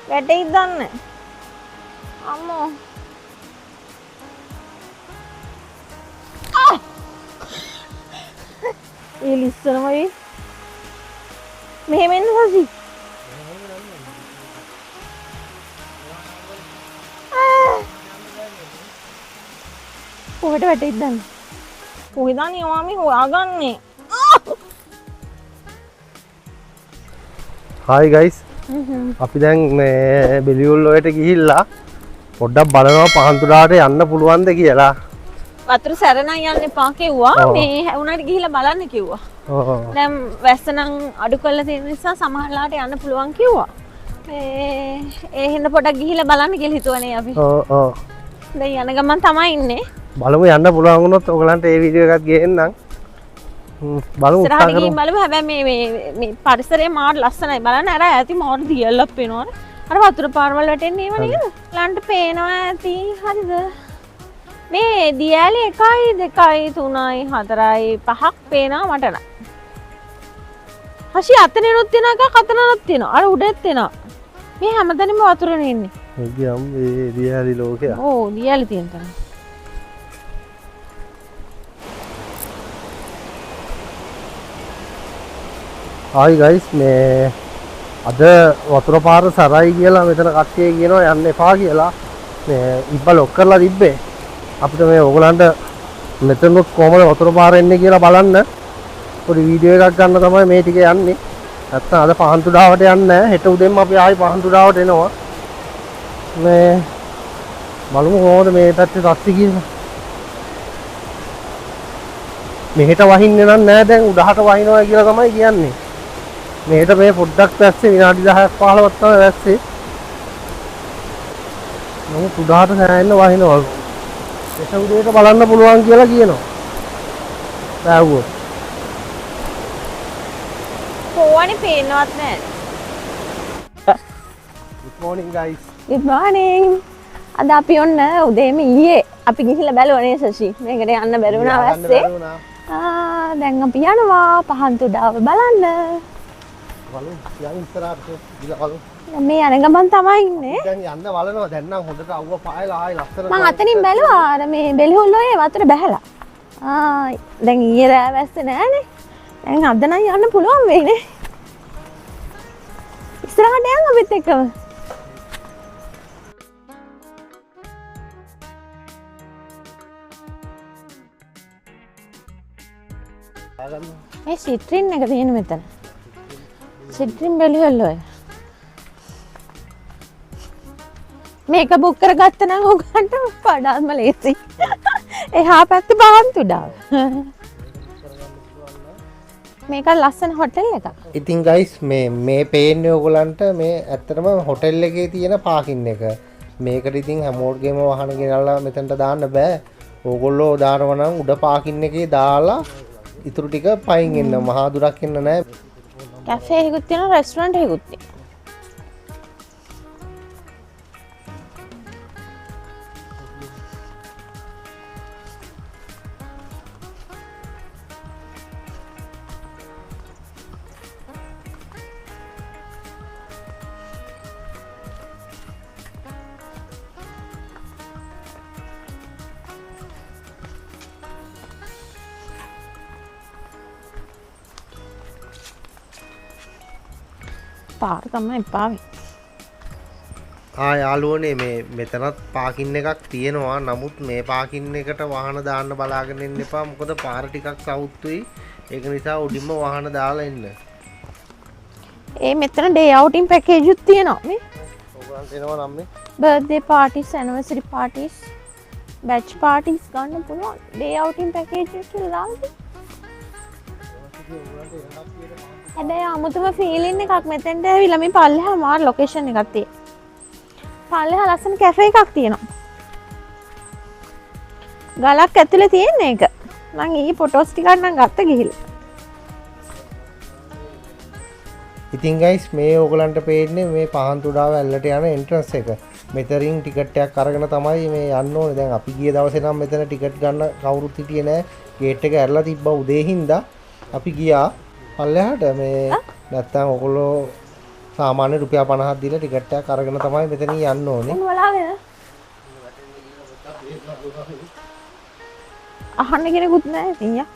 වැටෙයිද දන්නේ. අම්මෝ. ඒ ලිස්සනවා ඒ. මෙහෙම එන්න සසි. කොහෙට වැටෙයිද දන්නේ. කොහෙද අනේ ඔයා මේ හොයාගන්නේ? හායි ගයිස්, අපි දැන් මේ බෙලියුල් ඔයට ගිහිල්ලා පොඩ්ඩක් බලනවා පහන්තුඩාට යන්න පුළුවන්ද කියලා. වතුර සැර නම් යන්න එපා කිව්වා. මේ වුණාට ගිහිල්ලා බලන්න කිව්වා. දැන් වැස්ස නම් අඩු කරලා තියෙන නිසා සමහරලාට යන්න පුළුවන් කිව්වා. මේ ඒ හින්දා පොඩක් ගිහිල්ලා බලන්න කියලා හිතුවනේ අපි. ඔව් ඔව්. දැන් යන ගමන් තමයි ඉන්නේ. බලමු යන්න පුළුවන් වුණොත් ඔයගලන්ට ඒ වීඩියෝ එකත් ගේන්නම්. බලමු උත්සාහ කරමු. බලමු. හැබැයි මේ මේ මේ පරිසරය මාර ලස්සනයි. බලන්න අර ඈති මාර දියල්ලක් පේනවනේ. අර වතුර පාරවල් වැටෙන්නේ ඒව නේද? ලන්ට පේනවා ඇති. හරිද? මේ දියැලි 1 2 3 4 5ක් පේනවා මට නම්. හෂි අතනෙනුත් තියෙන එකක් අතනනුත් තියෙනවා. අර උඩත් තියෙනවා. මේ හැමතැනම වතුරනේ ඉන්නේ. ගියම් මේ දියැලි ලෝකයක්. ඔව් දියැලි තියෙන තැන. හායි ගයිස්, මේ අද වතුර පාර සරයි කියලා මෙතන කට්ටිය කියනවා යන්න එපා කියලා. මේ ඉබ්බ ලොක් කරලා තිබ්බේ. අපිට මේ ඕගලන්ට මෙතනොත් කොහමද වතුර පාර එන්නේ කියලා බලන්න පොඩි වීඩියෝ එකක් ගන්න තමයි මේ ටික යන්නේ. නැත්තම් අද පහන්තුඩාවට යන්නේ නැහැ. හෙට උදෙන්ම අපි ආයි පහන්තුඩාවට එනවා. මේ බලමු කොහොමද මේ පැත්තේ තත්ති කියලා. මෙහෙට වහින්නේ නම් නෑ, දැන් උඩහට වහිනවා කියලා තමයි කියන්නේ. මෙහෙට මේ පොඩ්ඩක් වැස්සේ විනාඩි 10ක් 15ක් තමයි වැස්සේ. නමුත් උඩහට සෑහෙන්න වහිනවලු. හෙට උදේට බලන්න පුළුවන් කියලා කියනවා. බෑවුවොත්. පොවනේ පේන්නවත් නෑ. Good morning guys. Good morning. අද අපි ඔන්න උදේම ඊයේ අපි ගිහිල්ලා බැලුවා නේ සසි. මේකට යන්න බැරි වුණා වැස්සේ. දැන් අපි යනවා පහන්තුඩාව බලන්න. බලමු යන් ඉස්සරහට ගිහලා බලමු. මේ යන ගමන් තමයි ඉන්නේ. දැන් යන්න බලනවා. දැන් නම් හොඳට අවුව පායලා ආයි ලස්සන. මං අතනින් බැලුවා අර මේ බෙලිහුල් ඔයේ වතුර බැහැලා. දැන් ඊයේ රෑ වැස්සේ නෑනේ. දැන් අද නම් යන්න පුළුවන් වෙයිනේ. ඉස්සරහට යන් අපිත් එක්කම. මේ සිට්‍රින් එක තියෙන මෙතන. සිට්‍රින් බෙලිහුල් ඔය. මේක බුක් කරගත්ත නම් ඔයගන්ට වඩාත්ම ලේසි. එහා පැත්තේ පහන්තුඩාව. මේක ලස්සන හොටෙල් එකක්. ඉතින් ගයිස් මේ මේ පේන්නේ ඔයගලන්ට මේ ඇත්තටම හොටෙල් එකේ තියෙන පාකින් එක. මේකට ඉතින් හැමෝටගේම වාහන ගෙනල්ලා මෙතනට දාන්න බෑ. ඕගොල්ලෝ දානවා නම් උඩ පාකින් එකේ දාලා ඉතුරු ටික පයින් එන්න. මහා දුරක් එන්න නෑ. කැෆේ එකකුත් තියෙනවා, රෙස්ටොරන්ට් එකකුත් තියෙනවා. පාර තමයි එපා වෙන්නේ. යාළුවනේ මේ මෙතනත් පාකින් එකක් තියෙනවා. නමුත් මේ පාකින් එකට වාහන දාන්න බලාගෙන ඉන්න එපා. මොකද පාර ටිකක් සවුත්තුයි. ඒක නිසා උඩින්ම වාහන දාලා එන්න. ඒ මෙතන ඩේ අවුටින් පැකේජ් උත් තියෙනවා මේ. ඔයගොල්ලන්ට එනවා නම් මේ birthday parties, anniversary parties, batch parties ගන්න පුළුවන්. ඩේ අවුටින් පැකේජ් එක කියලා දාලා තියෙනවා. හැබැයි අමුතුම ෆීලින් එකක් මෙතෙන්ට ඇවිල්ලා මේ පල්ලෙහා මාර ලොකේෂන් එකක් තියෙනවා. පල්ලෙහා ලස්සන කැෆේ එකක් තියෙනවා. ගලක් ඇතුලේ තියෙන එක. මං ඊයේ ෆොටෝස් ටිකක් නම් ගත්ත ගිහිල්ලා. ඉතින් ගයිස් මේ ඕගලන්ට පේන්නේ මේ පහන්තුඩාව ඇල්ලට යන එන්ට්‍රන්ස් එක. මෙතරින් ටිකට් එකක් අරගෙන තමයි මේ යන්න ඕනේ. දැන් අපි ගිය දවසේ නම් මෙතන ටිකට් ගන්න කවුරුත් හිටියේ නෑ. ගේට් එක ඇරලා තිබ්බා උදේ හින්දා අපි ගියා පල්ලෙහාට. මේ නැත්තම් ඔයගොල්ලෝ සාමාන්‍ය රුපියල් 50ක් දීලා ටිකට් එකක් අරගෙන තමයි මෙතනින් යන්න ඕනේ. අහන්න කෙනෙකුත් නෑ ඉතින් යා.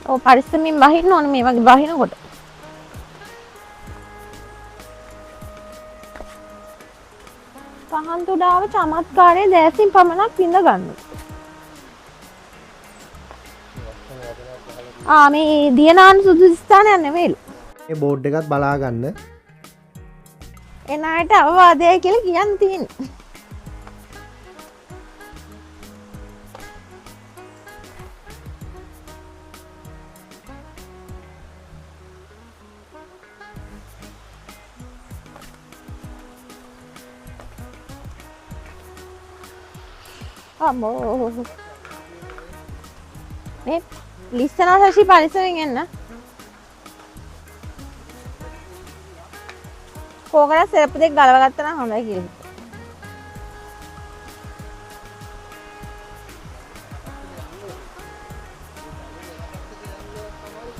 ඔව් පරිස්සමින් බහින්න ඕනේ මේ වගේ බහිනකොට. පහන් තුඩාව චමත්කාරයේ දෑසින් පමණක් විඳ ගන්න. ආ මේ දියනාන සුදුසු ස්ථානයක් නෙවෙයිලු. මේ බෝඩ් එකත් බලා ගන්න. එන අයට අවවාදයයි කියලා කියන්න තියෙන්නේ. අම්මෝ මේ ලිස්සනවා ශශි පරිස්සමෙන් එන්න. කෝකරා සෙරප්පු දෙක ගලව ගත්තා නම් හොඳයි කියලා.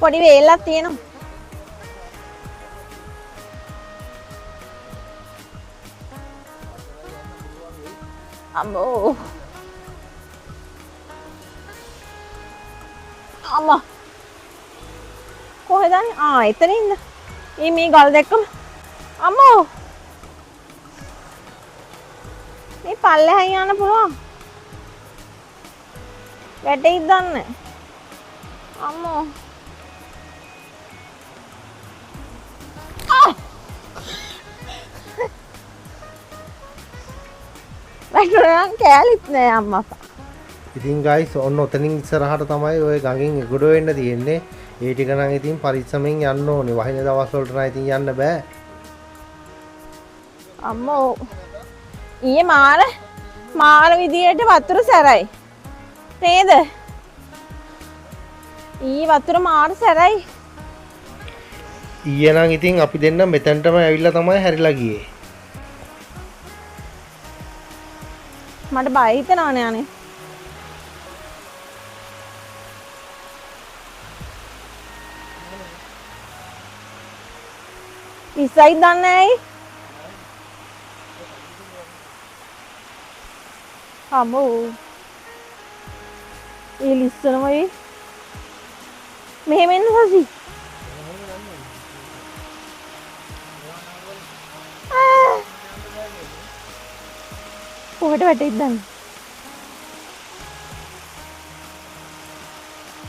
පොඩි වේලක් තියෙනවා. අම්මෝ අම්මා කොහෙද අනේ? ආ එතන ඉන්න. මේ ගල් දැක්කම අම්මෝ මේ පල්ලෙහාන් යන්න පුළුවන්. වැටෙයිද දන්නේ. අම්මෝ වැටුණා නම් කෑලිත් නෑ අම්මා. ඉතින් ගයිස් ඔන්න ඔතනින් ඉස්සරහට තමයි ඔය ගඟෙන් එගොඩ වෙන්න තියෙන්නේ. ඒ ටික නම් ඉතින් පරිස්සමෙන් යන්න ඕනේ. වහින දවස් වලට නම් ඉතින් යන්න බෑ. අම්මෝ ඊයේ මාර විදියට වතුර සැරයි. නේද? ඊයේ වතුර මාර සැරයි. ඊයේ නම් ඉතින් අපි දෙන්න මෙතනටම ඇවිල්ලා තමයි හැරිලා ගියේ. මට බය හිතෙනවනේ අනේ. ඉස්සයි දන්නේ ඇයි? අම්මෝ ඒ ලිස්සනවා ඒ මෙහෙම එන්න සසි. කොහෙට වැටෙයිද දන්නේ?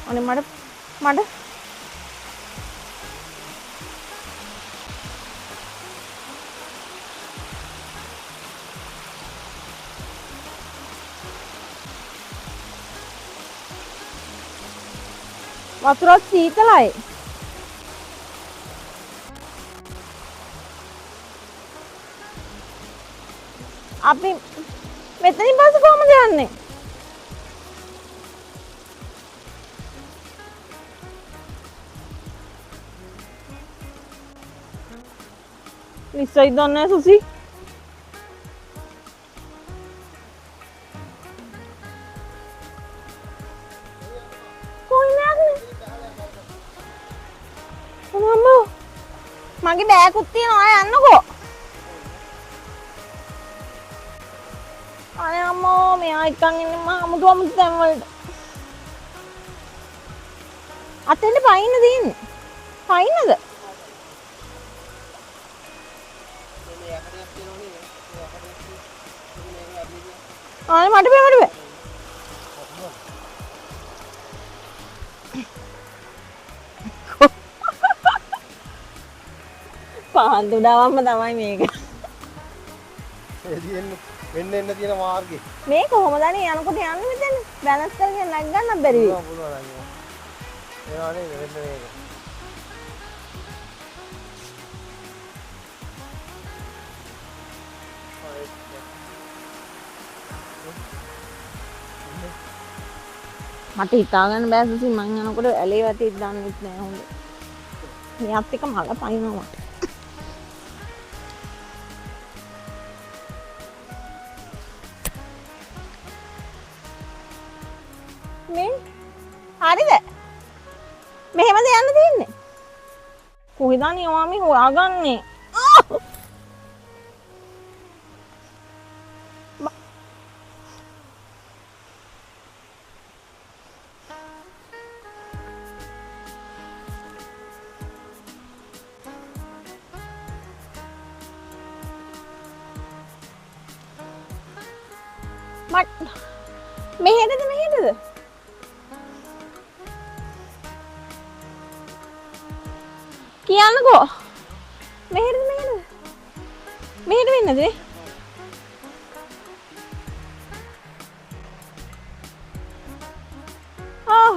අනේ මට මට වතුරත් සීතලයි. අපි මෙතනින් පස්සේ කොහමද යන්නේ? නිසයි දන්නේ සුසි. මගේ බෑගුත් තියෙනවා යන්නකෝ. අනේ අම්මෝ මෙයා එක්කන් ඉන්නේ මම අමුතු අමුතු තැන් වලට. අතෙන්ට පයින්න තියෙන්නේ. පයින්නද? අනේ මට බෑ මට බෑ. පහන් තුඩාවම්ම තමයි මේක. ඒ තියෙන්නේ වෙන්න එන්න තියෙන මාර්ගේ. මේ කොහොමද අනේ යනකොට යන්නේ මෙතන? බැලන්ස් කරගෙන නැග ගන්නත් බැරි වෙයි. පුළුවන් අයියෝ. එනවා නේද වෙන්න මේක. මට හිතා ගන්න බෑ සුසි මං යනකොට ඇලේ වටේ දන්නෙත් නෑ හොඳ. මෙයාත් එක්ක මල පයින්නවා මට. මේ හරිද? මෙහෙමද යන්න තියෙන්නේ? කොහෙද අනේ ඔයා මේ හොයාගන්නේ? මෙහෙටද මෙහෙටද? කියන්නකෝ. මෙහෙටද මෙහෙටද? මෙහෙට වෙන්නද නේ? ආ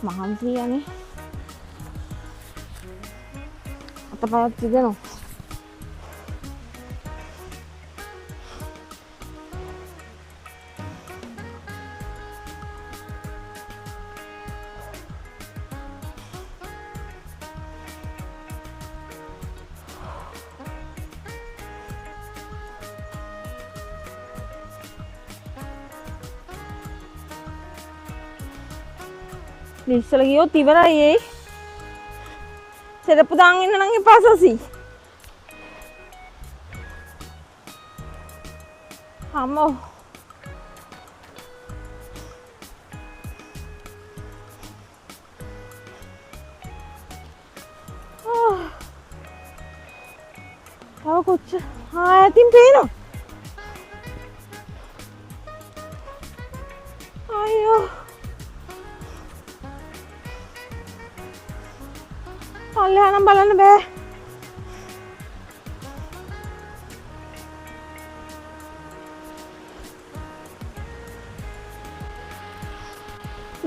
මහන්සි අනේ. අතපයත් රිදෙනවා. ඉස්සල ගියොත් ඉවරයි ඒ. සෙරප්පු දාන් ඉන්න නම් එපා සසි. අම්මෝ. තව කොච්චර ආ ඈතින් පේනවා. අයියෝ. පල්ලෙහා නම් බලන්න බෑ.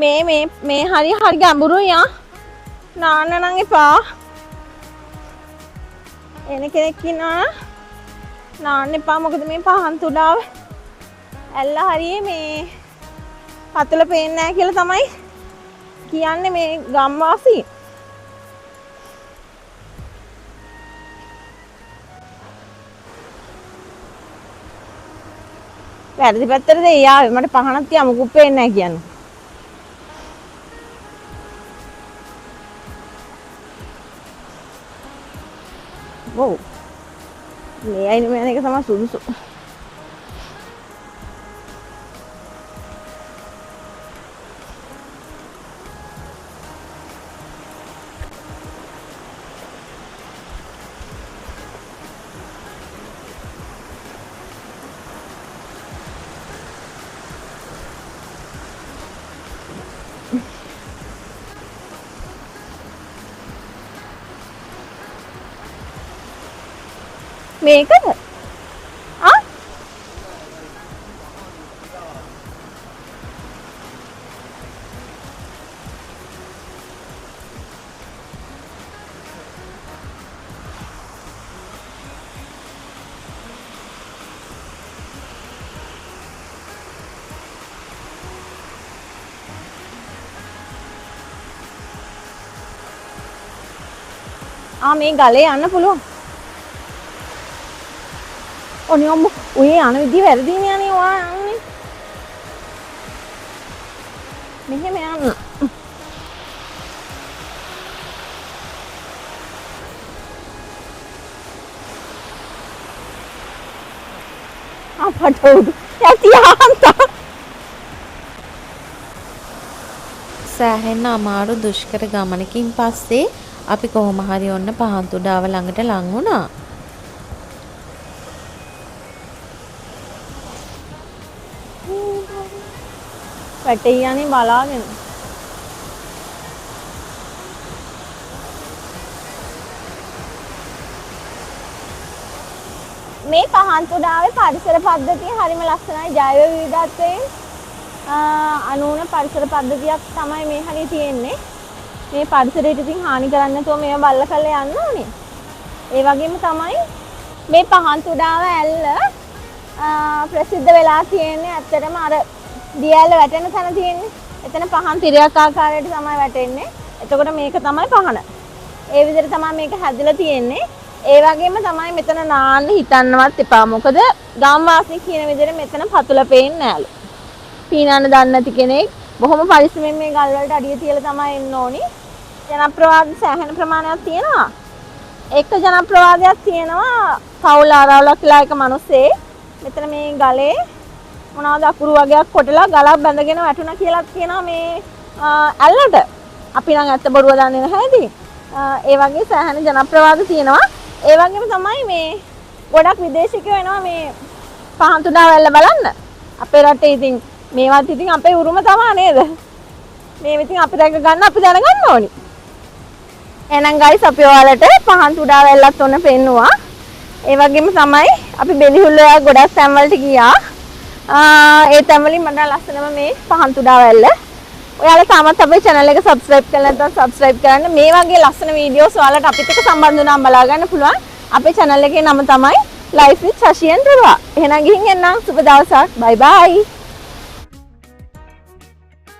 මේ මේ මේ හරි හරි ගැඹුරුයි ආ. නාන්න නම් එපා. එන කෙනෙක් ඉන්නවා නම් නාන්න එපා, මොකද මේ පහන් තුඩාව ඇල්ල හරියේ මේ පතුල පේන්නේ නැහැ කියලා තමයි කියන්නේ මේ ගම්වාසීන්. වැරදි පැත්තටද ඒ ආවේ? මට පහනක් තියා මුකුත් පේන්නේ නැහැ කියන්නේ. වොව්. මේ අයින මෑන එක තමයි සුදුසු. මේකද? ආ? ආ මේ ගලේ යන්න පුළුවන්. අනේ අම්මෝ, ඔය යන විදිය වැරදිනේ අනේ ඔයා යන්නේ. මෙහෙම යන්න. අපට උඩ ඇති ආන්තා. සෑහෙන්න අමාරු දුෂ්කර ගමනකින් පස්සේ අපි කොහොම හරි ඔන්න පහන් තුඩාව ළඟට ලං වුණා. වැටේ යන්නේ බලාගෙන. මේ පහන් තුඩාවේ පරිසර පද්ධතිය හරිම ලස්සනයි. ජෛව විවිධත්වයෙන් අනුන පරිසර පද්ධතියක් තමයි මේ හරිය තියෙන්නේ. මේ පරිසරයට ඉතින් හානි කරන්නේ නැතුව මේවා බල්ල කරලා යන්න ඕනේ. ඒ වගේම තමයි මේ පහන් තුඩාව ඇල්ල ප්‍රසිද්ධ වෙලා තියෙන්නේ. ඇත්තටම අර දිය ඇල්ල වැටෙන තැන තියෙන්නේ. එතන පහන් තිරයක් ආකාරයට තමයි වැටෙන්නේ. එතකොට මේක තමයි පහන. ඒ විදිහට තමයි මේක හැදිලා තියෙන්නේ. ඒ වගේම තමයි මෙතන නාන්න හිතන්නවත් එපා. මොකද ගම්වාසී කියන විදිහට මෙතන පතුල පේන්නේ නෑලු. පීනන්න දන්නේ නැති කෙනෙක් බොහොම පරිස්සමෙන් මේ ගල් වලට අඩිය තියලා තමයි එන්න ඕනි. ජනප්‍රවාද සෑහෙන ප්‍රමාණයක් තියෙනවා. එක ජනප්‍රවාදයක් තියෙනවා පවුල් ආරවුලක් කියලා එක මිනිස්සේ මෙතන මේ ගලේ මොනවද අකුරු වගේක් කොටලා ගලක් බැඳගෙන වැටුණා කියලාත් කියනවා මේ ඇල්ලට. අපි නම් ඇත්ත බොරුව දන්නේ නැහැ ඉතින්. ඒ වගේ සෑහෙන ජනප්‍රවාද තියෙනවා. ඒ වගේම තමයි මේ ගොඩක් විදේශිකයෝ එනවා මේ පහන් තුඩා වැල්ල බලන්න. අපේ රටේ ඉතින් මේවත් ඉතින් අපේ උරුම තමා නේද? මේ ඉතින් අපි දැක ගන්න අපි දැනගන්න ඕනි. එහෙනම් ගයිස් අපි ඔයාලට පහන් තුඩා වැල්ලත් ඔන්න පෙන්නුවා. ඒ වගේම තමයි අපි බෙලිහුල්ල ඔයා ගොඩක් තැන් වලට ගියා. ඒ තැන් වලින් මට ලස්සනම මේ පහන් තුඩා වැල්ල. ඔයාලා තාමත් අපේ channel එක subscribe කරලා නැත්නම් subscribe කරන්න. මේ වගේ ලස්සන වීඩියෝස් ඔයාලට අපිත් එක්ක සම්බන්ධ වුණාම බලා ගන්න පුළුවන්. අපේ channel එකේ නම තමයි Life with Shashi and Prabha. එහෙනම් ගිහින් එන්නම්. සුබ දවසක්. Bye bye.